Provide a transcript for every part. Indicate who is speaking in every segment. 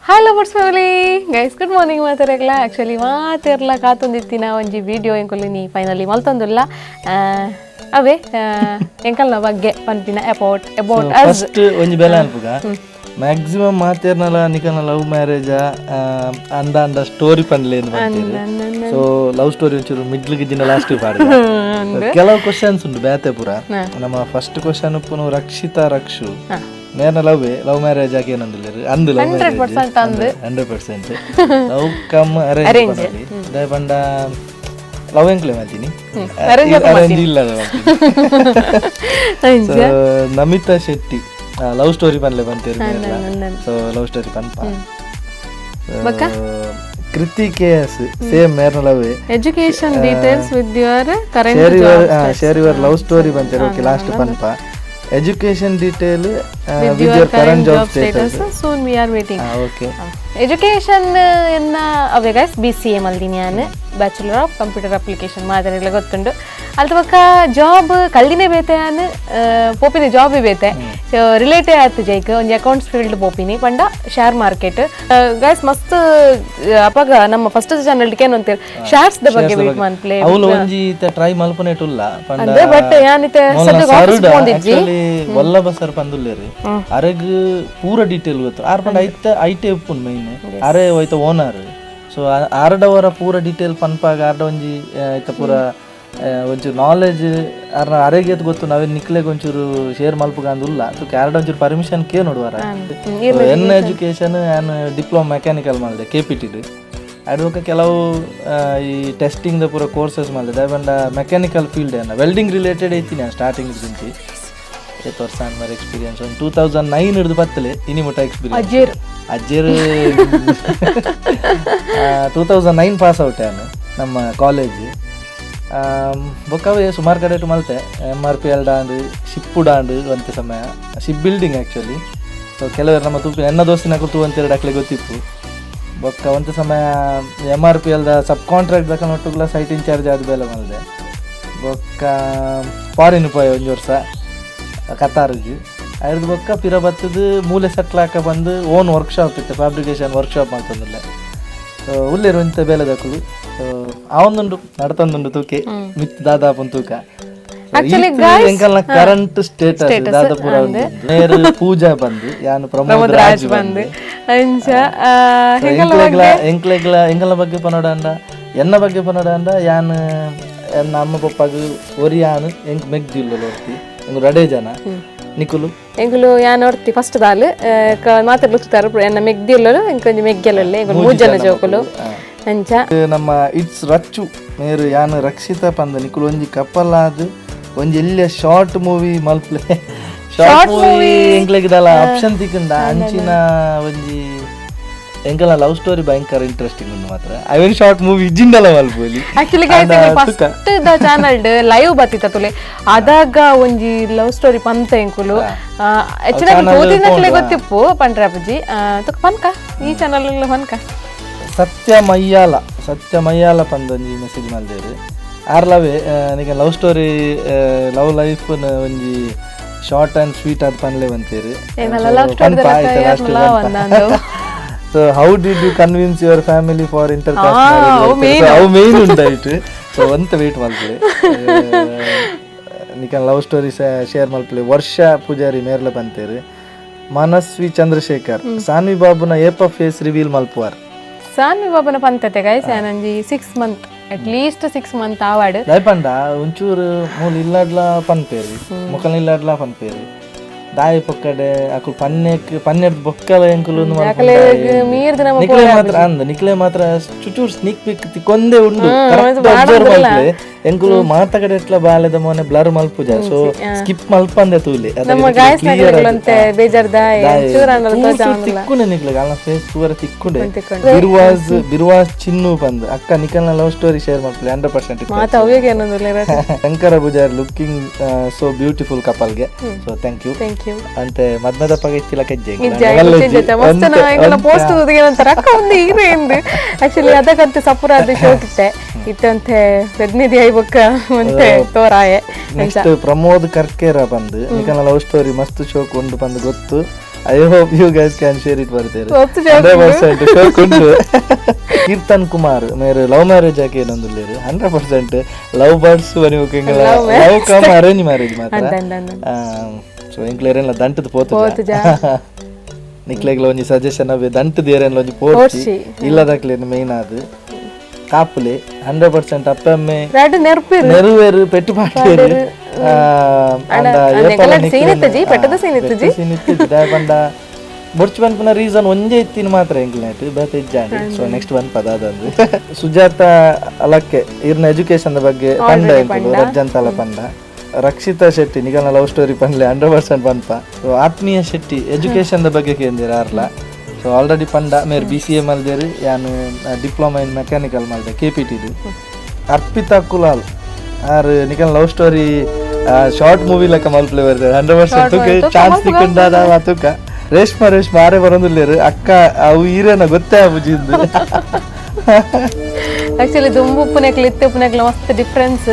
Speaker 1: Hi lovers family guys, good morning. ಮಾತಾಡಕ್ಲ actually ಮಾತಿರ್ಲ ಕಾತೊಂದಿತ್ತಿನ ಒಂಜಿ video ಎಂಕುಲು ನೀ ಫೈನಲಿ ಮಲ್ತೊಂದುಲ್ಲ. ಅವೇ ಎಂಕಲ್ನ ಬಗ್ಗೆ ಪನ್ಪಿನ about about us.
Speaker 2: First ಒಂಜಿ ಬೆಲೆ ಅನ್ಪುಗ ಮ್ಯಾಕ್ಸಿಮಮ್ ಮಾತೇರ್ನಲ ನಿಕಲ್ನ ಲವ್ ಮ್ಯಾರೇಜ್ ಅಂದ ಅಂದ ಸ್ಟೋರಿ ಪನ್ಲೆ. So love story ಒಂಚೂರು ಮಿಡ್ಲ್ ಗಿಜ್ಜಿನ ಲಾಸ್ಟ್ ಪಾಡ. ಕೆಲವು ಕ್ವಶನ್ಸ್ ಉಂಟು ಬೇತೆ ಪೂರ. ನಮ್ಮ ಫಸ್ಟ್ ಕ್ವಶನ್ ಉಪ್ಪುನು ರಕ್ಷಿತಾ ರಕ್ಷು ಮೇರ್ನ love love marriage ಆಗಿ ಏನಂದಿಲ್ಲ ಅಂದು ಲವ್
Speaker 1: 100% ಅಂದು.
Speaker 2: 100% love come arrange ದಾಯ ಪಂಡ ಲವ್ ಎಂಕ್ಲೆ ಮಾಡ್ತೀನಿ, ಅರೇಂಜ್ ಇಲ್ಲ. So Namita Shetty love story ಪನ್ಲೆ ಬಂತೇರಿ. So love story ಪನ್ಪ. Kriti K S same ಮೇರ್ನ love.
Speaker 1: Education details with your current
Speaker 2: share your share your love story ಬಂತೇರಿ. Okay, last ಪನ್ಪ. Education detail with your current job status.
Speaker 1: Soon, we are waiting.
Speaker 2: Okay.
Speaker 1: Education ಎನ್ನ ಅವೇ guys, BCA ಮಲ್ದಿನಿ ನಾನು, bachelor of computer application. ಮಾದರಿಲ್ಲ ಗೊತ್ತುಂಡು. ಅಲ್ತ ಬೊಕ್ಕ job ಕಲ್ದಿನೇ ಬೇತೆ ಯಾನ್, ಪೋಪಿನಿ job ಬೇತೆ. ಸೊ related ಆಯ್ತು ಜೈಕ್ ಒಂಜಿ ಅಕೌಂಟ್ಸ್ ಫೀಲ್ಡ್ ಪೋಪಿನಿ ಪಂಡ share market guys. ಮಸ್ತ್ ಅಪಗ ನಮ್ಮ ಫಸ್ಟ್ ಚಾನಲ್ ಏನು ಅಂತೀರಿ, ಶಾರ್ಟ್ಸ್ the ಬಗ್ಗೆ ವೇಟ್ ಮನ್ಪ್ಲೆ.
Speaker 2: ಅವಳು ಒಂಜಿ ಟ್ರೈ ಮಲ್ಪನೇಟುಲ್ಲ ಪಂಡ.
Speaker 1: ಬಟ್ ಯಾನಿತೆ ಸದ್ಯಕ್ಕೆ ಆಫೀಸ್ ಪೋಂದಿಜ್ಜಿ.
Speaker 2: ಆಕ್ಚುಲಿ ವಲ್ಲಭ ಸರ್ ಪಂದುಲ್ಲೇರಿ, ಅರೆಗ್ ಪೂರ ಡೀಟೇಲ್ ಗೊತ್ತು. ಆರ್ ಪಂಡ ಐತ ಐಟೆ ಉಪ್ಪುನ್ ಮೈನ್ ಅರೆ ಐತ ಓನರ್. ಸೊ ಆರ್ಡವರ ಪೂರ ಡೀಟೇಲ್ ಪನ್ಪಾಗ ಆರ್ಡ ಒಂಜಿ ಐತ ಪೂರ ಒಂಚೂರು ನಾಲೆಜ್ ಆರ್ನ ಅರೆಗೆ ಗೊತ್ತು. ನಾವೇ ನಿಕ್ಲೆಗ್ ಒಂಚೂರು ಶೇರ್ ಮಲ್ಪುಗ ಅಂದುಲ್ಲ. ಸೊ ಆರ್ಡ ಒಂಚೂರು ಪರ್ಮಿಷನ್ ಕೇ ನೋಡುವಾರ. ಎನ್ ಎಜುಕೇಶನ್ ಯಾನ್ ಡಿಪ್ಲೊಮಾ ಮೆಕ್ಯಾನಿಕಲ್ ಮಲ್ದೆ ಕೆಪಿಟಿಡ್. ಅಡ್ವಕ ಕೆಲವು ಈ ಟೆಸ್ಟಿಂಗ್ the ಪೂರ ಕೋರ್ಸಸ್ ಮಲ್ದೆ. ದಾಯೆ ಮೆಕ್ಯಾನಿಕಲ್ ಫೀಲ್ಡ್ ಏನ ವೆಲ್ಡಿಂಗ್ ರಿಲೇಟೆಡ್ ಐತಿ. ನಾನು ಸ್ಟಾರ್ಟಿಂಗ್ ದಿಂಚಿ ಏತ್ ವರ್ಷ ಮರ ಎಕ್ಸ್ಪೀರಿಯನ್ಸ್, ಒಂದು 2009 ಹಿಡಿದು ಬತ್ತಲೆ ಇನಿ ಮುಟ್ಟ ಎಕ್ಸ್ಪೀರಿಯನ್ಸ್.
Speaker 1: ಅಜ್ಜೇರ್.
Speaker 2: ಅಜ್ಜೇರು 2009 ಪಾಸ್ ಔಟ್ ಯಾನು ನಮ್ಮ ಕಾಲೇಜ್. ಬೊಕ್ಕವೇ ಸುಮಾರು ಕಡೆ ಮಲ್ತೆ. ಎಮ್ಆರ್ಪಿಎಲ್ ಡಾಂಡ್, ಶಿಪ್ಪು ಡಾಂಡ್ ಒಂತೆ ಸಮಯ, ship building actually. So ಕೆಲವರು ನಮ್ಮ ತೂಪಿ ಎನ್ನ ದೋಸ್ತಿನ ತೂ ಅಂತೇಳಿ ಅಕ್ಲೆ ಗೊತ್ತಿತ್ತು. ಬೊಕ್ಕ ಒಂತೆ ಸಮಯ ಎಮ್ಆರ್ಪಿಎಲ್ the sub contract ದಕ ನೊಟ್ಟುಗ್ಲ site incharge ಆದ ಬೇಲೆ ಮಲ್ದೆ. ಬೊಕ್ಕ ಫಾರಿನ್ ಪೋಯೆ ಒಂಜಿ ವರ್ಷ ಕತಾರ್ಗ್. ಐರ್ದು ಬೊಕ್ಕ ಪಿರ ಬತ್ತದು ಮೂಲೆ ಸೆಟ್ಲ್ ಬಂದು ಓನ್ ವರ್ಕ್ಶಾಪ್ ಇತ್ತು, ಫ್ಯಾಬ್ರಿಕೇಶನ್ ವರ್ಕ್ಶಾಪ್ ಮಲ್ತೊಂದುಲ್ಲೆ. ಸೊ ಉಲ್ಲೇರು ಒಂತೆ ಬೇಲೆ ದಕುಲು. ಸೊ ಆವೊಂದುಂಡು, ನಡತೊಂದುಂಡು ತೂಕೆ ಮಿತ್ ದಾದಾಪುನ್ ತೂಕ.
Speaker 1: Actually,
Speaker 2: ಎಂಕಲ್ನ ಕರೆಂಟ್ ಸ್ಟೇಟಸ್ ದಾದ ಪೂರ ಉಂಡು. ಮೇರು ಪೂಜಾ ಬಂದು, ಯಾನು ಪ್ರಮೋದ್ ರಾಜ್ ಬಂದು.
Speaker 1: ಅಂಚ.
Speaker 2: ಎಂಕ್ಲೆಗ್ಲ ಎಂಕ್ಲೆಗ್ಲ ಎಂಕಲ್ನ ಬಗ್ಗೆ ಪನೋಡಂಡ, ಎನ್ನ ಬಗ್ಗೆ ಪನೋಡಂಡ, ಯಾನ್ ಎನ್ನ ಅಮ್ಮ ಪಪ್ಪಗ್ ಒರಿ ಯಾನ್, ಎಂಕ್ ಮೆಗ್ದಿಲ್ಲ ಒರ್ತಿ. ಎಂಕ್ ರಡೆ ಜನ. ನಿಕುಲು?
Speaker 1: ಎಂಕುಲು ಯಾನ್ ಒರ್ತಿ ಫಸ್ಟ್ ದಾಲ್ ಮಾತ್ರ ಲುತ್ತುತ್ತಾರ. ಎನ್ನ ಮೆಗ್ದಿಲ್ಲಲು, ಎಂಕೊಂಜಿ ಮೆಗ್ಗೆಲಲ್ಲೆ. ಎಂಕುಲು ಮೂರು ಜನ ಜೋಕುಲು ಅಂಚ.
Speaker 2: ನಮ್ಮ it's Rachchu ಮೇರು ಯಾನ್ ರಕ್ಷಿತಾ ಪಂದ, ನಿಕುಲು ಒಂಜಿ ಕಪಲ್ ಆದ್ ಒಂಜಿ ಎಲ್ಲಿಯ ಶಾರ್ಟ್ ಮೂವಿ ಮಲ್ಪ್ಲೆ. ಶಾರ್ಟ್ ಮೂವಿ ಎಂಕ್ಲೆಗ್ ದಾಲ ಆಪ್ಷನ್ ತಿಕ್ಕಂಡ ಅಂಚಿನ ಒಂಜಿ ಎಂಕಲ ಲವ್ ಸ್ಟೋರಿ ಭಯಂಕರ ಇಂಟ್ರೆಸ್ಟಿಂಗ್ ಉಂಡು ಮಾತ್ರ. ಅವೇನ್ ಶಾರ್ಟ್ ಮೂವಿ ಇಜ್ಜಿಂಡಲ ಮಲ್ಪೊಲಿ.
Speaker 1: Actually first the channel live ಬತ್ತಿತ್ತ ತುಲೆ, ಅದಾಗ ಒಂಜಿ ಲವ್ ಸ್ಟೋರಿ ಪಂತ ಎಂಕುಲು. ಆಕ್ಚುಲಿ ತೋತಿನಕ್ಲೆ ಗೊತ್ತಿಪ್ಪು ಪಂಡ್ರೆ ಅಪ್ಪುಜಿ ತುಕ್ ಪನ್ಕ, ಈ ಚಾನಲ್ ಪನ್ಕ.
Speaker 2: ಸತ್ಯ ಮಯ್ಯಾಲ, ಸತ್ಯ ಮಯ್ಯಾಲ ಪಂದೊಂಜಿ ಮೆಸೇಜ್ ಮಲ್ದೇರು. ಆರ್ಲವೇ ನಿಕ love story, love life ಒಂಜಿ short and sweet ಆದ್ ಪನ್ಲೆ ಬಂತೇರು.
Speaker 1: Love story.
Speaker 2: So how did you convince your family for inter caste? ಅವು ಮೇನ್ ಉಂಡಾಯ್ತು. ಸೊ ಒಂತ ವೇಟ್ ಮಲ್ಪಲೆ, ನಿಕನ್ love story share ಮಲ್ಪಲೆ. ವರ್ಷ ಪೂಜಾರಿ ಮೇರ್ಲ ಬಂತೇರು. ಮನಸ್ವಿ ಚಂದ್ರಶೇಖರ್, ಸಾನ್ವಿ ಬಾಬುನ ಏಪ ಫೇಸ್ ರಿವೀಲ್ ಮಲ್ಪುವಾರ್?
Speaker 1: ಸಾನ್ವಿ ಬಾಬುನ ಪಂತತೆ ಗೈಸ್, ಯಾನಂಜಿ 6 month, at least 6 month ಆವಾಡ್.
Speaker 2: ದಾಯಪಂಡ ಒಂಚೂರು ಮೂಲು ಇಲ್ಲಾಡ್ಲ ಪನ್ಪೇರು, ಮುಖಲ್ ಇಲ್ಲಾಡ್ಲ ಪನ್ಪೇರು. ದಾಯಿ ಪೊಕ್ಕಡೆ ಅಕುಲು ಪನ್ನೆಕ್ ಪನ್ನೆಡ್ ಬೊಕ್ಕಲ ಎಂಕುಲು.
Speaker 1: ಮೀರ್ದ್ ನಮ್ಮ
Speaker 2: ನಿಕ್ಲೆ ಮಾತ್ರ ಅಂದ, ನಿಕ್ಲೆ ಮಾತ್ರ ಚುಚೂರ್ ಸ್ನೀಕ್ ಪಿಕ್ ತಿಕ್ಕೊಂದೇ ಉಂಡು. ಕರೆಕ್ಟ್ ಅಬ್ಸರ್ವ್ ಮಲ್ಪಲೆ. ಎಂಕುಲು ಮಾತ ಕಡೆ ಎಟ್ಲ ಬಾಲೆದ ಮೋನೆ ಬ್ಲರ್ ಮಲ್ಪುಜ. ಸೊ ಸ್ಕಿಪ್ ಮಲ್ಪಂದೆ ತೂಲೆ.
Speaker 1: ನಮ್ಮ ಗಾಯ್ಸ್ ನಗಲಂತೆ ಬೇಜಾರ್ದ
Speaker 2: ತಿಕ್ಕುನೆ ನಿಕ್ಲೆ ಅಲ್ಲ ಫೇಸ್ ತೂವರ ತಿಕ್ಕುಂಡೆ. ಬಿರ್ವಾಸ್ ಬಿರ್ವಾಸ್ ಚಿನ್ನು ಬಂದು, ಅಕ್ಕ ನಿಕಲ್ನ love story share ಮಾಡ್ತಾರೆ 100%.
Speaker 1: ಮಾತ ಅವೇಗೆ ಏನೊಂದು.
Speaker 2: Shankara Poojary looking so beautiful ಕಪಲ್ಗೆ. So thank you.
Speaker 1: Thank you.
Speaker 2: ಅಂತೆ ಮದ್ಮದ ಪಗ ಇತ್ತಿಲ್ಲ ಕಜ್ಜೆ.
Speaker 1: ಮಸ್ತ್ ಎಂಕಲ್ನ ಪೋಸ್ಟ್ ನಂತರ ಅಕ್ಕ ಒಂದು ಹೀರೋ ಎಂದು. ಆಕ್ಚುಲಿ ಅದಕ್ಕಂತೆ ಸಪುರ ಅದು ಶೋಕಿತ್ತೆ ಇತ್ತಂತೆ ಪೆದ್ನಿದಿ ಐಬೊಕ್ಕ ಒಂತೆ ತೋರಾಯೆ.
Speaker 2: ನೆಕ್ಸ್ಟ್ ಪ್ರಮೋದ್ ಕರ್ಕೇರ ಬಂದು, ನಿಕಲ್ನ ಲವ್ ಸ್ಟೋರಿ ಮಸ್ತ್ ಶೋಕ್ ಉಂಡು ಬಂದು ಗೊತ್ತು. I hope you guys can share it ಬರ್ತೀರಿ 100% ಶೋಕ್ ಉಂಟು. ಕೀರ್ತನ್ ಕುಮಾರ್ ಮೇರೆ ಲವ್ ಮ್ಯಾರೇಜ್ ಆಕೆ ಏನೊಂದುಲ್ಲೇರು 100% ಲವ್ ಬರ್ಡ್ಸ್ ಬನಿವು love come arrange marriage ಮಾತ್ರ. ಸೊ ಎಂಕ್ಲೇರೆಲ್ಲ ದಂಟದ ಪೋತು ನಿಕ್ಲೆಗ್ಲ ಒಂಜಿ ಸಜೆಷನ್ ಅವೇ ದಂಟದ ಏರೆನ್ಲ ಒಂಜಿ ಪೋರ್ಚಿ ಇಲ್ಲದಕ್ಲೇನು ಮೇನ್ ಅದು ಕಾಪುಲೆ 100% ಅಪ್ಪಮ್ಮೆ ನೆರವೇರು ಪೆಟ್ಟು ಪಾಟೇರು ಪಂಡ ಬೊರ್ಚು ಪನ್ಪುನ ರೀಸನ್ ಒಂಜೇ ಇತ್ತಿನ ಮಾತ್ರ ಎಂಕ್ಲೆಟ್ ಬೇತೆ ಇಜ್ಜಾಂಡ್. ಸೊ ನೆಕ್ಸ್ಟ್ ಒನ್ ಪದ ಅದಂದು ಸುಜಾತ ಅಲಕ್ಕೆ ಇರ್ನ ಎಜುಕೇಶನ್ ಬಗ್ಗೆ ಪಂಡ ಎಂಕುಲು ರಜ್ಜಂತಲ ಪಂಡ. ರಕ್ಷಿತಾ ಶೆಟ್ಟಿ ನಿಗಲ್ನ ಲವ್ ಸ್ಟೋರಿ ಪಂಡ್ಲೆ 100% ಪನ್ಪ. ಸೊ ಆತ್ಮೀಯ ಶೆಟ್ಟಿ ಎಜುಕೇಶನ್ ಬಗ್ಗೆ ಕೇಂದಿರ ಅರ್ಲ. ಸೊ ಆಲ್ರೆಡಿ ಪಂಡ ಮೇರ್ BCA ಮಲ್ದೇರು ಯಾನು diploma in mechanical ಮಲ್ದೆ KPT. Arpita Kulal are ನಿಕಲ್ love story short movie ಲೆಕ್ಕ ಮಲ್ಪ್ಲೆ ಬರ್ತಾರೆ 100% ಚಾನ್ಸ್ ತಿಕ್ಕೊಂಡಾದ ತುಕ. ರೇಷ್ಮಾ ರೇಷ್ಮಾ ಆರೆ ಬರೋದಿಲ್ಲೇರು ಅಕ್ಕ ಅವು ಈರೇನ ಗೊತ್ತೇ ಆಬುಜಿಂದು.
Speaker 1: ಆಕ್ಚುಲಿ ದುಂಬು ಉಪ್ಪುನೆಕ್ಲು ಇತ್ತೆ ಉಪ್ಪುನೆಕ್ಲು ಮಸ್ತ್ ಡಿಫ್ರೆನ್ಸ್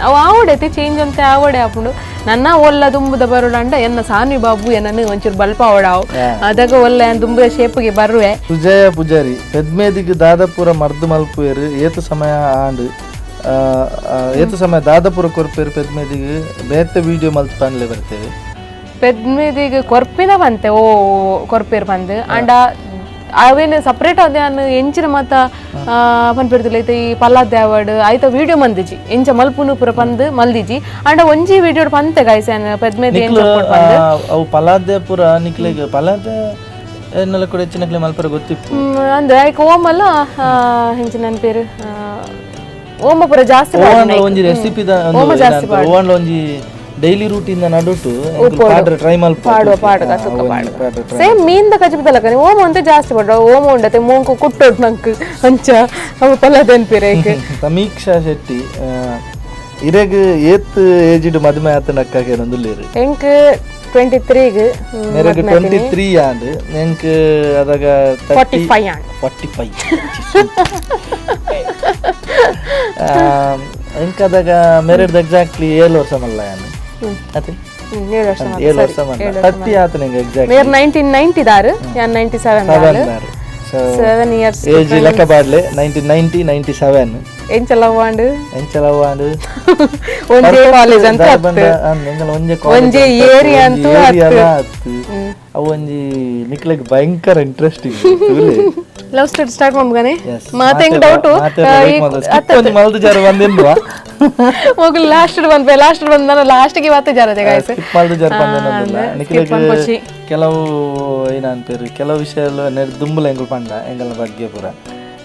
Speaker 1: ಅವು ಆವಡೆ ಚೇಂಜ್ ಅಂತ ಆವಡೆ ಆಪುಂಡು. ನನ್ನ ಒಲ್ಲ ದುಂಬುದ ಬರೋಡಂಡ ಎನ್ನ ಸಾನ್ವಿ ಬಾಬು ಎನ್ನನ್ನು ಒಂಚೂರು ಬಲ್ಪ ಅವಡಾವು ಅದಾಗ ಒಲ್ಲ ದುಂಬುದ ಶೇಪ್ಗೆ ಬರುವೆ.
Speaker 2: ಸುಜಯ ಪೂಜಾರಿ ಪೆದ್ಮೇದಿಗೆ ದಾದಾಪುರ ಮರ್ದು ಮಲ್ಪುವೇರು ಏತು ಸಮಯ ಆಂಡು ಏತು ಸಮಯ ದಾದಾಪುರ ಕೊರ್ಪೇರು ಪೆದ್ಮೇದಿಗೆ ಬೇತೆ ವಿಡಿಯೋ ಮಲ್ತು ಪನ್ಲೆ ಬರ್ತೇವೆ.
Speaker 1: ಪೆದ್ಮೇದಿಗೆ ಕೊರ್ಪಿನ ಬಂತೆ ಓ ಕೊರ್ಪೇರು ಬಂದು ಅಂಡ ಅವೇನು ಸಪ್ರೇಟ್ ಅದೇ ಅನ್ನು ಎಂಚಿನ ಮಾತ ಪನ್ಪಿಡ್ತಿಲ್ಲ ಐತೆ ಈ ಪಲ್ಲಾದ್ದೆ ಅವಾರ್ಡ್ ಆಯ್ತ ವಿಡಿಯೋ ಮಂದಿಜಿ ಎಂಚ ಮಲ್ಪುನು ಪೂರ ಪಂದ್ ಮಲ್ದಿಜಿ ಅಂಡ ಒಂಜಿ ವಿಡಿಯೋ ಪಂತೆ ಗಾಯ್ಸ್ ಪೆದ್ಮೇದಿ
Speaker 2: ಅವು ಪಲಾದ್ದೆ ಪೂರ ನಿಕ್ಲೆಗ್ ಪಲಾದ್ದೆ ಎನ್ನೆಲ್ಲ ಕೂಡ ಹೆಚ್ಚಿನಕ್ಲೆ ಮಲ್ಪರ ಗೊತ್ತಿತ್ತು
Speaker 1: ಅಂದ್ರೆ ಐಕ್ ಓಮಲ್ಲ ಹೆಂಚಿನ ನನ್ನ ಪೇರು ಓಮ ಪೂರ ಜಾಸ್ತಿ
Speaker 2: ಒಂಜಿ ರೆಸಿಪಿ ಓವನ್ಲ ಒಂಜಿ ಡೈಲಿ ರೂಟೀನ್ ನಡುಟು ಪಾಡ್ರೆ ಟ್ರೈ ಮಲ್ಪ
Speaker 1: ಪಾಡುವ ಪಾಡುಗ ಸುಕ್ಕ ಪಾಡುವ ಸೇಮ್ ಮೀನ್ದ ಕಜಿಪದಲಕನೆ ಓಮ ಅಂತ ಜಾಸ್ತಿ ಪಾಡುವ ಓಮ ಉಂಡತೆ ಮೋಂಕು ಕುಟ್ಟೋಡು ನಂಕ್ ಅಂಚ ಅವು ಪಲ್ಲದೆನ್ ಪಿರೇಕ್.
Speaker 2: ಸಮೀಕ್ಷಾ ಶೆಟ್ಟಿ ಇರೆಗ್ ಏತ್ ಏಜಿಡ್ ಮದುವೆ ಆತನಕ್ಕಾಗೆ ನೊಂದುಲ್ಲೇರು
Speaker 1: ಎಂಕ್ 23 ಗ್
Speaker 2: ಮೇರೆಗ್ 23 ಆಂಡ್ ಎಂಕ್ ಅದಾಗ
Speaker 1: 45 ಆಂಡ್
Speaker 2: 45 ಎಂಕ್ ಅದಾಗ ಮೇರೆಡ್ ಎಕ್ಸಾಕ್ಟ್ಲಿ 7 ವರ್ಷ ಮಲ್ಲ ಯಾನು ಅದೇ 7 ವರ್ಷ ಮಲ್ಲ 30 ಆತ ನಿಂಗೆ ಎಕ್ಸಾಕ್ಟ್ಲಿ
Speaker 1: ಮೇರ್ 1990 ದಾರು ಯಾನ್ 97 ದಾರು. So 7 years
Speaker 2: age ಲೆಕ್ಕ ಬಾಡ್ಲೆ 1990 97
Speaker 1: ಎಂಚಲವಾಂಡ್
Speaker 2: ಎಂಚಲವಾಂಡ್
Speaker 1: ಒಂಜೇ ಕಾಲೇಜ್ ಅಂತ
Speaker 2: ಒಂಜೇ
Speaker 1: ಒಂಜೇ ಏರಿಯಾ ಅಂತ
Speaker 2: ಅತ್ತು ಅವು ಒಂಜಿ ನಿಕ್ಲೆಗ್ ಭಯಂಕರ interesting
Speaker 1: love story start ಮಾಡ್ಮಗನೆ ಮಾತೆ ಹೆಂಗ್ ಡೌಟ್
Speaker 2: ಒಂಜಿ ಮಲ್ದು ಜಾರ ಬಂದಿನ್ವಾ
Speaker 1: ಮೊಗಲು ಲಾಸ್ಟ್ ಬಂದ್ಪೆ ಲಾಸ್ಟ್ ಬಂದ ಲಾಸ್ಟ್ ಗೆ ಮಾತೆ ಜಾರದೆ ಗಾಯ್ಸ್
Speaker 2: ಸ್ಕಿಪ್ ಮಲ್ದು ಜಾರ ಬಂದಿನಲ್ಲ ನಿಕ್ಲೆಗ್ ಕೆಲವು ಏನಂತೇರಿ ಕೆಲವು ವಿಷಯ ದುಂಬುಲ ಎಂಗುಲ್ ಪಂಡ ಎಂಗಲ್ನ ಬಗ್ಗೆ ಪೂರ.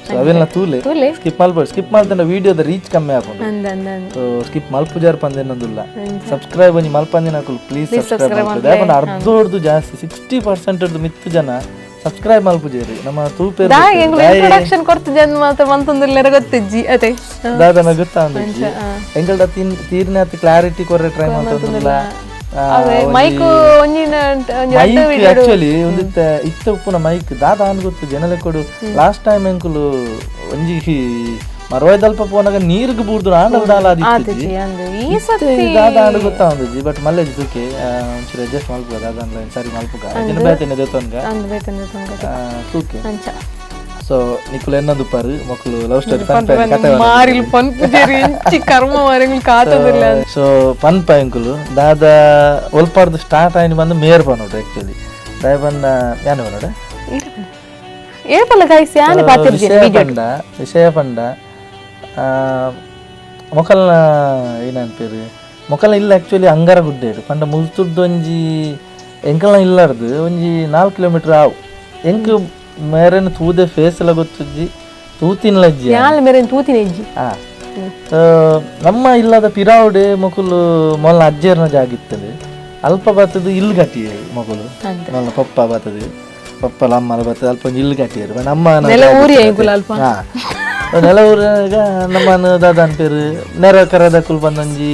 Speaker 2: ಸೊ ಅವೆಲ್ಲ ತೂಲೆ ಸ್ಕಿಪ್ ಮಲ್ಪೊಡು ಸ್ಕಿಪ್ ಮಲ್ತಂಡ ವಿಡಿಯೋದ ರೀಚ್ ಕಮ್ಮಿ ಆಪುಂಡು. ಸೊ ಸ್ಕಿಪ್ ಮಲ್ಪುಜಾರ್ ಪಂದೇನೊಂದುಲ್ಲ. ಸಬ್ಸ್ಕ್ರೈಬ್ ಒಂಜಿ ಮಲ್ಪಂದಿನಕುಲು ಪ್ಲೀಸ್ ಸಬ್ಸ್ಕ್ರೈಬ್ ಮಲ್ಪುಜಾರ್ ಯಾಕಂದ್ರೆ ಅರ್ಧೋಡ್ದು ಜಾಸ್ತಿ 60% ಮಿತ್ತು ಜನ ಸಬ್ಸ್ಕ್ರೈಬ್ ಮಲ್ಪುಜೇರಿ ನಮ್ಮ ತೂಪೇರು
Speaker 1: ಇಂಟ್ರೊಡಕ್ಷನ್ ಕೊಡ್ತು ಜನ ಮಾತ್ರ ಮಂತೊಂದುಲ್ಲೆರ ಗೊತ್ತಿಜ್ಜಿ ಅದೇ
Speaker 2: ದಾದನ ಗೊತ್ತಾಂದಿಜ್ಜಿ ಎಂಗಲ್ಡ ತೀರ್ನ ಕ್ಲಾರಿಟಿ ಕೊರ್ರೆ ಟ್ರೈ ಮಲ್ತೊಂದುಲ್ಲ.
Speaker 1: ಮೈಕ್ ಒಂಜಿನ
Speaker 2: ಮೈಕ್ ಆಕ್ಚುಲಿ ಒಂದಿತ್ತ ಇತ್ತ ಉಪ್ಪುನ ಮೈಕ್ ದಾದ ಅನ್ ಗೊತ್ತು ಜನಲೆ ಕೊಡು ಲಾಸ್ಟ್ ಟೈಮ್ ಎಂಕುಲು ಒಂಜಿ ಮರವೈದಲ್ಪ ಪೋನಾಗ ನೀರ್ಗ್ ಬೂರ್ದು ಆಂಡಲ್ ದಾಲ ಆದಿತ್ತಿಜಿ ದಾದ ಆಂಡ್ ಗೊತ್ತಾಂದಿಜ್ಜಿ ಬಟ್ ಮಲ್ಲೆಜ್ ತುಕೆ ಒಂಚೂರು ಅಡ್ಜಸ್ಟ್ ಮಲ್ಪುಗ ದಾದ ಅಂದ್ಲ ಸರಿ ಮಲ್ಪುಗ ಜನ ಬೇತೆನೆ ದೇತೊನ್ಗ ತೂಕೆ. ಸೊ ನಿಕುಲು ಎನ್ನೊಂದುಪ್ಪಾರು ಮಕ್ಕಳು love story fun ಕತೆ
Speaker 1: ಮಾರಿಲ್ ಪನ್ಪುಜೇರಿ ಇಂಚಿ ಕರ್ಮ ಮಾರಿಂಗ್ಲು ಕಾತದಿಲ್ಲ.
Speaker 2: ಸೊ ಪನ್ಪ ಎಂಕುಲು ದಾದ ಒಲ್ಪಾರ್ದು ಸ್ಟಾರ್ಟ್ ಆಯ್ನ ಬಂದು ಮೇರ್ ಪನೋಡು ಆಕ್ಚುಲಿ ದಾಯ ಬಂದ ಯಾನು ಪನೋಡ
Speaker 1: ಏಪಲ್ಲ ಗಾಯ್ಸ್ ಯಾನೆ ಪಾತಿರ್ಜಿ
Speaker 2: ವಿಷಯ ಪಂಡ ವಿಷಯ ಪಂಡ ಮೊಕಲ್ನ ಏನಂತೀರಿ ಮೊಕಲ್ನ ಇಲ್ಲ ಆಕ್ಚುಲಿ ಅಂಗಾರ ಗುಡ್ಡೇಡು ಪಂಡ ಮುಲ್ತುರ್ದು ಒಂಜಿ ಎಂಕಲ್ನ ಇಲ್ಲಾರ್ದು ಒಂಜಿ 4 ಕಿಲೋಮೀಟರ್ ಆವು ಎಂಕ್ ಮೇರೆನ ತೂದೆ ಫೇಸ್ ಎಲ್ಲ ಗೊತ್ತುಜ್ಜಿ ತೂತಿನ ಲಜ್ಜಿ
Speaker 1: ಮೇರೆನ ತೂತಿನ ಇಜ್ಜಿ.
Speaker 2: ನಮ್ಮ ಇಲ್ಲದ ಪಿರಾವುಡೆ ಮೊಕುಲು ಮೊಲ ಅಜ್ಜೇರ್ನ ಜಾಗಿತ್ತದು ಅಲ್ಪ ಬತ್ತದು ಇಲ್ಲು ಕಟ್ಟಿಯರು ಮೊಕುಲು ಮೊಲ ಪಪ್ಪ ಬತ್ತದು ಪಪ್ಪಲ ಅಮ್ಮಲ ಬತ್ತದು ಅಲ್ಪ ಒಂಜಿ ಇಲ್ಲು ಕಟ್ಟಿಯರು ನಮ್ಮ ನೆಲ ಊರಾಗ ನಮ್ಮನ ದಾದ ಅನ್ಪೇರು ನೆರ ಕರದಕುಲು ಬಂದೊಂಜಿ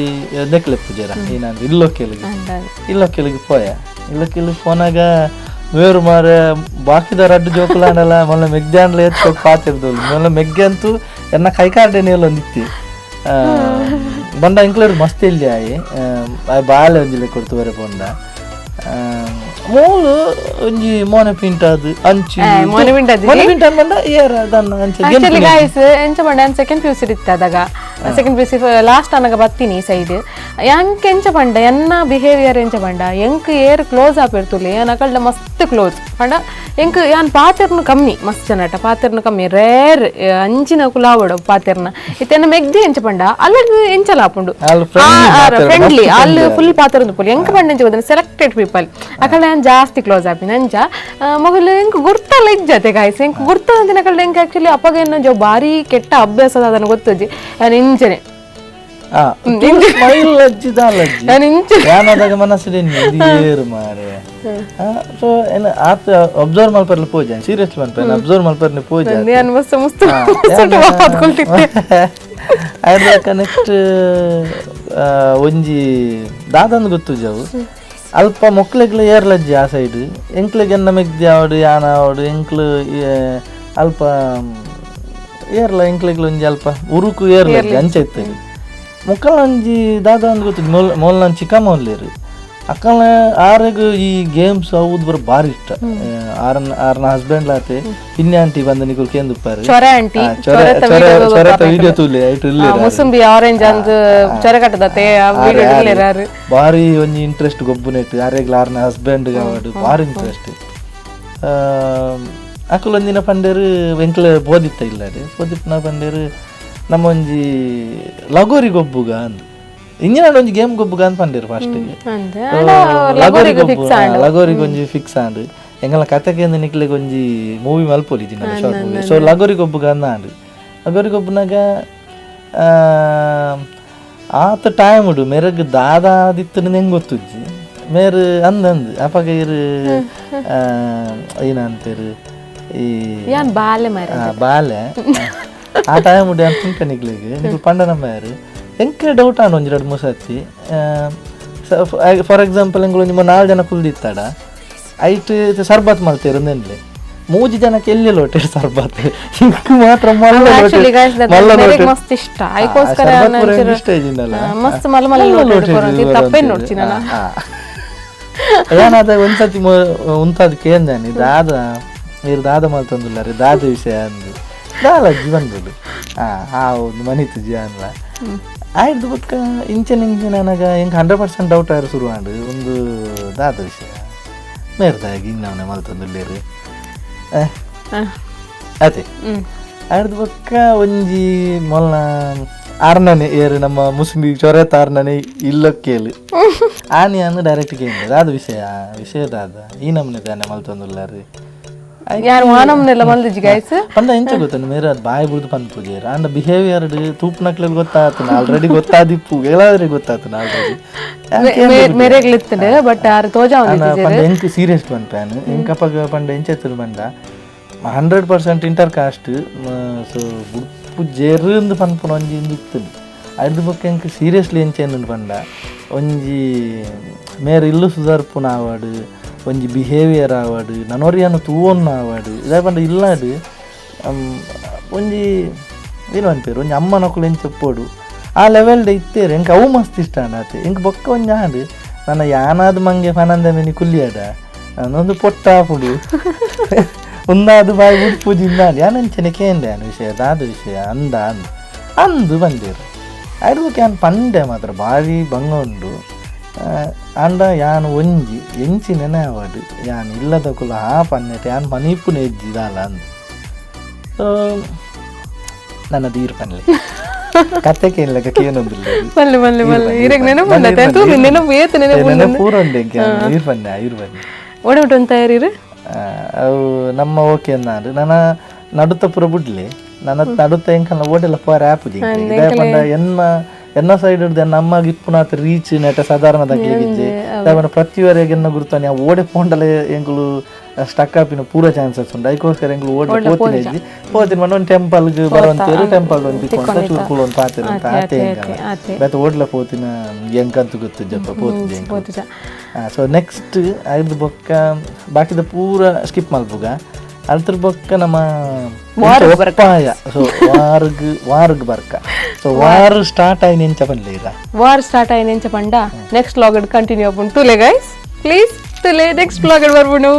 Speaker 2: ನೆಕ್ಲೆಪ್ಪು ಜರ ಏನಂದ್ರೆ ಇಲ್ಲೊಕ್ಕೆಲಿಗೆ ಇಲ್ಲೊಕ್ಕೆಲಿಗೆ ಪೋಯ ಇಲ್ಲೊಕ್ಕೆಲಿಗೆ ಪೋನಾಗ ಬೇರು ಮಾರ ಬಾಕಿದ ರಡ್ಡು ಜೋಕುಲಾಂಡಲ ಮೊಲ್ಲ ಮೆಗ್ಜಾಂಡ್ಲ ಎತ್ತು ಪಾತಿರ್ದೋಲು ಮೊಲ್ಲ ಮೆಗ್ಗೆ ಅಂತೂ ಎನ್ನ ಕೈಕಾರ್ಡೇನೆಲ್ಲ ಒಂದಿತ್ತಿ ಬಂಡ ಇಂಕ್ಲೇರ್ ಮಸ್ತ್ ಇಲ್ಲಿ ಆಯಿ ಬಾಳೆ ಒಂಜಿಲೆ ಕೊಡ್ತು ಬರೆ ಪೋಂಡ ಮೂಲು ಒಂಜಿ ಮೋನೆ ಪಿಂಟಾದ್ ಅಂಚಿ
Speaker 1: ಮೋನೆ ಪಿಂಟಾದ್
Speaker 2: ಮೋನೆ ಪಿಂಟಾದ್ ಪಂಡ ಏರ ದನ್ನ ಅಂಚ
Speaker 1: ಆಕ್ಚುಲಿ ಗೈಸ್ ಎಂಚ ಪಂಡ ನಾನು ಸೆಕೆಂಡ್ ಪಿಯುಸಿ ಇತ್ತದಾಗ second PUC last ಅನಗ ಬತ್ತೀನಿ ಈ ಸೈಡ್ ಎಂಕ್ ಎಂಚ ಪಂಡ ಎನ್ನ ಬಿಹೇವಿಯರ್ ಎಂಚ ಪಂಡ ಎಂಕ್ ಏರ್ ಕ್ಲೋಸ್ ಆಪಿರ್ತುಲೆ ಯಾನ್ ಅಕಲ್ಡ ಮಸ್ತ್ ಕ್ಲೋಸ್ ಪಂಡ ಎಂಕ್ ಯಾನ್ ಪಾತೆರ್ನು ಕಮ್ಮಿ ಮಸ್ತ್ ಜನಟ ಪಾತೆರ್ನು ಕಮ್ಮಿ ರೇರ್ ಅಂಚಿನ ಕುಲಾವಡು ಪಾತೆರ್ನ ಇತ್ತೆನ ಮೆಗ್ದಿ ಎಂಚ ಪಂಡ ಅಲ್ಲಗ್ ಎಂಚಲ ಆಪುಂಡು ಫ್ರೆಂಡ್ಲಿ ಅಲ್ಲಿ ಫುಲ್ ಪಾತೆರಂದು ಪೋಲಿ ಎಂಕ್ ಪಂಡ ಎಂಚ ಗೊತ್ತುಂಡು ಸೆಲೆಕ್ಟೆಡ್ ಪೀಪಲ್ ಅಕಲ್ಡ ಯಾನ್ ಜಾಸ್ತಿ ಕ್ಲೋಸ್ ಆಪಿನ ಅಂಚ ಮೊಗಲು ಎಂಕ್ ಗುರ್ತಲ ಇಜ್ಜತೆ ಗಾಯ್ಸ್ ಎಂಕ್ ಗುರ್ತ ಅಂತಿನ ಅಕಲ್ಡ ಎಂಕ್ ಆಕ್ಚುಲಿ ಅಪ್ಪಗ ಎನ್ನ ಬಾರಿ ಕೆಟ್ಟ ಅಭ್ಯಾಸ ಅದನ್ನು ಗೊತ್ತುಜ್ಜಿ ಯಾನ್ ಇಂಚನೆ
Speaker 2: ಸ್ಮೈಲ್ ಅಜ್ಜಿ ದಾಲಜ್ಜಿ ಯಾನಾದಾಗ ಮನಸ್ಸು ಏರು ಮಾರೆ ಸೊ ಏನ ಆತ ಅಬ್ಸರ್ವ್ ಮಲ್ಪರ್ಲಿ ಪೂಜೆ ಸೀರಿಯಸ್ಲಿ ಮನ್ಪೆ ಅಬ್ಸರ್ವ್ ಮಲ್ಪರ್ಲಿ ಪೂಜೆ ಆಯ್ದಾಕ ನೆಕ್ಸ್ಟ್ ಒಂಜಿ ದಾದಂದು ಗೊತ್ತು ಜಾವು ಅಲ್ಪ ಮೊಕ್ಲೆಗ್ಲ ಏರ್ಲಜ್ಜಿ ಆ ಸೈಡ್ ಎಂಕ್ಲೆಗ್ ಎನ್ನ ಮೆಗ್ದಿ ಆವಡು ಯಾನ ಆವಡು ಎಂಕ್ಲು ಅಲ್ಪ ಏರ್ಲ ಎಂಕ್ಲೆಗ್ಲ ಒಂಜಿ ಅಲ್ಪ ಉರುಕು ಏರ್ಲಜ್ಜಿ ಅಂಚ ಇತ್ತರಿ ಮುಕ್ಕಲ ಒಂಜಿ ದಾದ ಅಂದ್ ಗೊತ್ತು ಮೊಲ್ ನನ್ನ ಚಿಕ್ಕ ಮೊಲ್ಲೇರು ಅಕ್ಕನ ಆರೆಗ್ ಈ ಗೇಮ್ಸ್ ಅವು ಬರ ಭಾರಿ ಇಷ್ಟ. ಆರನ ಆರ್ನ ಹಸ್ಬೆಂಡ್ ಲಾತೆ ಪಿನ್ನೆ ಆಂಟಿ ಬಂದ ನಿಕುಲ್ ಕೇಂದುಪ್ಪಾರು
Speaker 1: ಚೊರೆ ಆಂಟಿ
Speaker 2: ಚೊರೆತ ವಿಡಿಯೋ ತೂಲೆ ಐಟ್ ಇಲ್ಲೇರು
Speaker 1: ಮುಸುಂಬಿ ಆರೆಂಜ್ ಅಂದ್ ಚೊರೆ ಕಟ್ಟದತೆ ಆ ವಿಡಿಯೋ ಇಲ್ಲೇರು
Speaker 2: ಭಾರಿ ಒಂಜಿ ಇಂಟ್ರೆಸ್ಟ್ ಗೊಬ್ಬುನೆಟ್ ಆರೆಗ್ಲ ಆರ್ನ ಹಸ್ಬೆಂಡ್ ಗಾವಡು ಭಾರಿ ಇಂಟ್ರೆಸ್ಟ್. ಅಕುಲ್ ಒಂದಿನ ಪಂಡೇರು ಎಂಕ್ಲೆ ಬೋದಿತ್ತ ಇಲ್ಲಡೆ ಬೋದಿಪ್ಪನ ಪಂಡೇರು ನಮ್ಮ ಒಂಜಿ ಲಗೋರಿ ಗೊಬ್ಬುಗ ಅಂದ್ ಇಂಜಿನ ಒಂಜಿ ಗೇಮ್ ಗೊಬ್ಬುಗ ಅಂತ ಪಂಡೇರು ಫಸ್ಟ್ ಲಗೋರಿ ಗೊಬ್ಬು ಲಗೋರಿಗೆ ಒಂಜಿ ಫಿಕ್ಸ್ ಆಂಡ್ ಎಂಗಲ ಕತೆಗೆ ನಿಕ್ಲೆಗ್ ಒಂಜಿ ಮೂವಿ ಮಲ್ಪೊಲಿ Jinnah short movie. So lagori ಗೊಬ್ಬುಗ ಅಂದ ಆಂಡ್ ಲಗೋರಿ ಗೊಬ್ಬುನಾಗ ಆತ ಟೈಮ್ ಉಡು ಮೆರಗ್ ದಾದಾದಿತ್ತು ಹೆಂಗೆ ಗೊತ್ತುಜ್ಜಿ ಮೇರು ಅಂದ್ ಅಂದ್ ಅಪಗ ಇರು ಏನಂತೇರು ಈ
Speaker 1: ಬಾಲೆ
Speaker 2: ಬಾಲೆ ಆ ಟೈಮ್ ಉಡು ಅಂತ ನಿಕ್ಲೆಗ್ ನಿಕ್ಲು ಪಂಡನ ಮೇರು ಎಂಕೆ ಡೌಟ್ ಆಂಡ್ ಒಂಜಿ ಎರಡು ಮೂರು ಸತಿ. ಫಾರ್ ಎಕ್ಸಾಂಪಲ್ ಎಂಗಳು ಒಂಜಿ 4 ಜನ ಕುಲ್ದಿತ್ತಾಡ ಐಟ್ ಸರ್ಬತ್ ಮಲ್ತೇರು ನೆನ್ಲೆ 3 ಜನಕ್ಕೆ ಎಲ್ಲಿ ಲೋಟೆ ಸರ್ಬತ್ ಇಂಕ್ ಮಾತ್ರ ಮಲ್ಲ
Speaker 1: ಲೋಟೆ ಮಸ್ತ್ ಇಷ್ಟ ಐಕೋಸ್ಕರ
Speaker 2: ಇಷ್ಟ ಇಜಿನಲ್ಲ
Speaker 1: ಮಸ್ತ್ ಮಲ್ಲ ಮಲ್ಲ ಲೋಟೆ ತಪ್ಪೇನ್ ನೋಡ್ತೀನಿ ನಾನು.
Speaker 2: ಏನಾದ ಒಂದ್ಸತಿ ಉಂತಾದ ಕೇಂದಾನಿ ದಾದ ನೀರು ದಾದ ಮಲ್ತಂದಿಲ್ಲ ರೀ ದಾದ ವಿಷಯ ಅಂದು ದಾಲ ಜೀವನ್ ಬಿಡು ಆ ಒಂದು ಮನಿತು ಜೀವನ್ಲ ಆಯ್ತು ಬೊಕ್ಕ ಇಂಚಿನ ಇಂಚಿನ ನನಗೆ ಹಿಂಗೆ 100% ಡೌಟ್ ಆಯ್ರು ಶುರು ಆಂಡ್ ಒಂದು ದಾದ ವಿಷಯ ಮೇರ್ದಾಗಿ ಹಿಂಗೆ ಮಲ್ತಂದುಲ್ಲೇರು ಅದೇ ಆಯ್ದು ಬೊಕ್ಕ ಒಂಜಿ ಮೊಲ್ಲ ಆರ್ನನೆ ಏರು ನಮ್ಮ ಮುಸುಂಬಿ ಚೊರೆತ ಆರ್ನನೆ ಇಲ್ಲ ಕೇಳು ಆನಿ ಅಂದು ಡೈರೆಕ್ಟ್ ಕೇಳಿ ದಾದ ವಿಷಯ ವಿಷಯ ದಾದ ಈ ನಮ್ಮನೆ ತಾನೆ ಮಲ್ತಂದುಲ್ಲಾರು
Speaker 1: ಯಾರು ಮಾನಮ್ನೆಲ್ಲ ಮಲ್ದಿಜಿ ಗೈಸ್
Speaker 2: ಪಂಡ ಎಂಚ ಗೊತ್ತ ಮೇರೆ ಅದು ಬಾಯಿ ಬುಡ್ದು ಪಂದ್ ಪೂಜೆ ಅಂಡ ಬಿಹೇವಿಯರ್ ತೂಪ್ನಕ್ಲೆ ಗೊತ್ತಾತು ಆಲ್ರೆಡಿ ಗೊತ್ತಾದಿಪ್ಪು ಎಲ್ಲಾದ್ರೆ ಗೊತ್ತಾತು ಆಲ್ರೆಡಿ
Speaker 1: ಮೇರೆಗ್ಲಿತ್ತಂಡೆ ಬಟ್ ಆರು ತೋಜಾ
Speaker 2: ಪಂಡ ಎಂಕ್ ಸೀರಿಯಸ್ ಪನ್ಪಾನ್ ಎಂಕಪಗ ಪಂಡ ಎಂಚೆತ್ತರು ಪಂಡ 100% inter caste. So ಬುಡ್ಪು ಜೆರುಂದು ಪನ್ಪುನ ಒಂಜಿ ಇಂದು ಇತ್ತುಂಡು ಅಡ್ದು ಬೊಕ್ಕ ಎಂಕ್ ಸೀರಿಯಸ್ಲಿ ಎಂಚೆಂದು ಪಂಡ ಒಂಜಿ ಮೇರೆ ಇಲ್ಲು ಸುಧಾರ್ಪುನ ಆವಾಡು ಒಂಜಿ ಬಿಹೇವಿಯರ್ ಆವಾಡು ನನೊರಿಯನ್ನು ತೂವೊನ್ನ ಆವಾಡು ಇದೇ ಪಂಡ ಇಲ್ಲಾಡು ಒಂಜಿ ಏನು ಅನ್ಪೇರು ಒಂಜಿ ಅಮ್ಮನೊಕ್ಕಲು ಎಂಚ ಪೋಡು ಆ ಲೆವೆಲ್ಡ್ ಇತ್ತೇರು ಎಂಕ್ ಅವು ಮಸ್ತ್ ಇಷ್ಟ ಆತೆ ಎಂಕ್ ಬೊಕ್ಕ ಒಂಜಿ ಆಂಡು ನನ್ನ ಯಾನಾದ ಮಂಗೆ ಫನಂದ ಮೇನಿ ಕುಲ್ಲಿಯಾಡ ನಾನೊಂದು ಪೊಟ್ಟ ಆಪುಡು ಒಂದಾದು ಬಾಯಿ ಉಡ್ಪುಜಿ ಇಂದಾಂಡು ಯಾನಂಚನೆ ಕೇಂದೆ ಆನ್ ವಿಷಯ ದಾದ ವಿಷಯ ಅಂದ ಅಂದು ಅಂದು ಬಂದೇರು ಐದು ಯಾನ್ ಪಂಡೆ ಮಾತ್ರ ಭಾರಿ ಬಂಗ ಉಂಡು ಅಂಡ ಯಾನ್ ಒಂಜಿ ಎಂಚಿ ನೆನೆ ಆವಾಡು ಯಾನ್ ಇಲ್ಲದ ಕುಲ ಆ ಪನ್ನೆಟ್ ಯಾನ್ ಮನೀಪುನ ಎಜ್ಜಿದಾಲ ಅಂದು. ಸೊ ನನ್ನ ತೀರ್ ಪನ್ಲೆ ಕತೆ ಕೇಳಕ ಕೇನೊಂದಿಲ್ಲ
Speaker 1: ಪಲ್ಲೆ ಪಲ್ಲೆ ಪಲ್ಲೆ ಇರೆಗ್ ನೆನಪು ಉಂಡತೆ ತೂ ನೆನಪು ಏತ್ ನೆನಪು
Speaker 2: ನೆನಪು ಪೂರ ಉಂಡು ಎಂಕೆ ಇರ್ ಪನ್ನೆ ಇರ್ ಪನ್ನೆ
Speaker 1: ಓಡೆ ಉಂಟು ತಯಾರಿರು
Speaker 2: ಅವು ನಮ್ಮ ಓಕೆ ಅಂದಾಂಡು ನನ್ನ ನಡುತ್ತ ಪೂರ ಬುಡ್ಲಿ ನನ್ನ ನಡುತ್ತ ಎಂಕಲ್ನ ಓಡೆಲ್ಲ ಪೋರ ಆಪುಜಿ ಇದೇ ಪಂಡ ಎನ್ನ ಎನ್ನ ಸೈಡ್ ಹಿಡ್ದು ಎನ್ನ ಅಮ್ಮಗೆ ಇಪ್ಪುನಾತ್ ರೀಚ್ ನೆಟ ಸಾಧಾರಣ ದಕ್ಲಿಗಿಜ್ಜಿ ಪ್ರತಿವರೆಗೆ ಎನ್ನ ಗುರುತಾನೆ ಆ ಓಡೆ ಪೋಂಡಲೆ ಎಂಕುಲು ಸ್ಟಕ್ ಆಪಿನ ಪೂರ ಚಾನ್ಸಸ್ ಉಂಟು ಅದಕ್ಕೋಸ್ಕರ ಎಂಕುಲು ಓಡೆ ಪೋತಿನ ಇಜ್ಜಿ ಪೋತಿನ ಪಂಡ ಒಂದು ಟೆಂಪಲ್ಗೆ ಬರುವಂತೇರು ಟೆಂಪಲ್ ಒಂದು ತಿಕ್ಕೊಂತ ಚೂರು ಒಂದು ಪಾತಿರ ಅಂತ ಆತೆ ಎಂಕಲ್ಲ ಬೇತ ಓಡ್ಲ ಪೋತಿನ ಎಂಕಂತ ಗೊತ್ತಿಜ್ಜಪ್ಪ ಪೋತಿದ್ದೆ ಎಂಕುಲು. ಸೊ ನೆಕ್ಸ್ಟ್ ಐದು ಬೊಕ್ಕ ಬಾಕಿದ ಪೂರ ಸ್ಕಿಪ್ ಮಲ್ಪುಗ ಅಲ್ತರ ಬೊಕ್ಕ ನಮ್ಮ ಒಪ್ಪಾಯ. ಸೊ ವಾರ್ಗ್ ವಾರ್ಗ್ ಬರ್ಕ so war start ಆಯ್ನ ಎಂಚ ಪನ್ಲೆ ಇರ
Speaker 1: ವಾರ್ ಸ್ಟಾರ್ಟ್ ಆಯ್ನ ಎಂಚ ಪಂಡ next log continue ಆಪುಂಡು ತೂಲೆ ಗೈಸ್ ಪ್ಲೀಸ್. ತುಲೆ, ನೆಕ್ಸ್ಟ್ ವ್ಲಾಗ್ ಬರ್ಬುನು.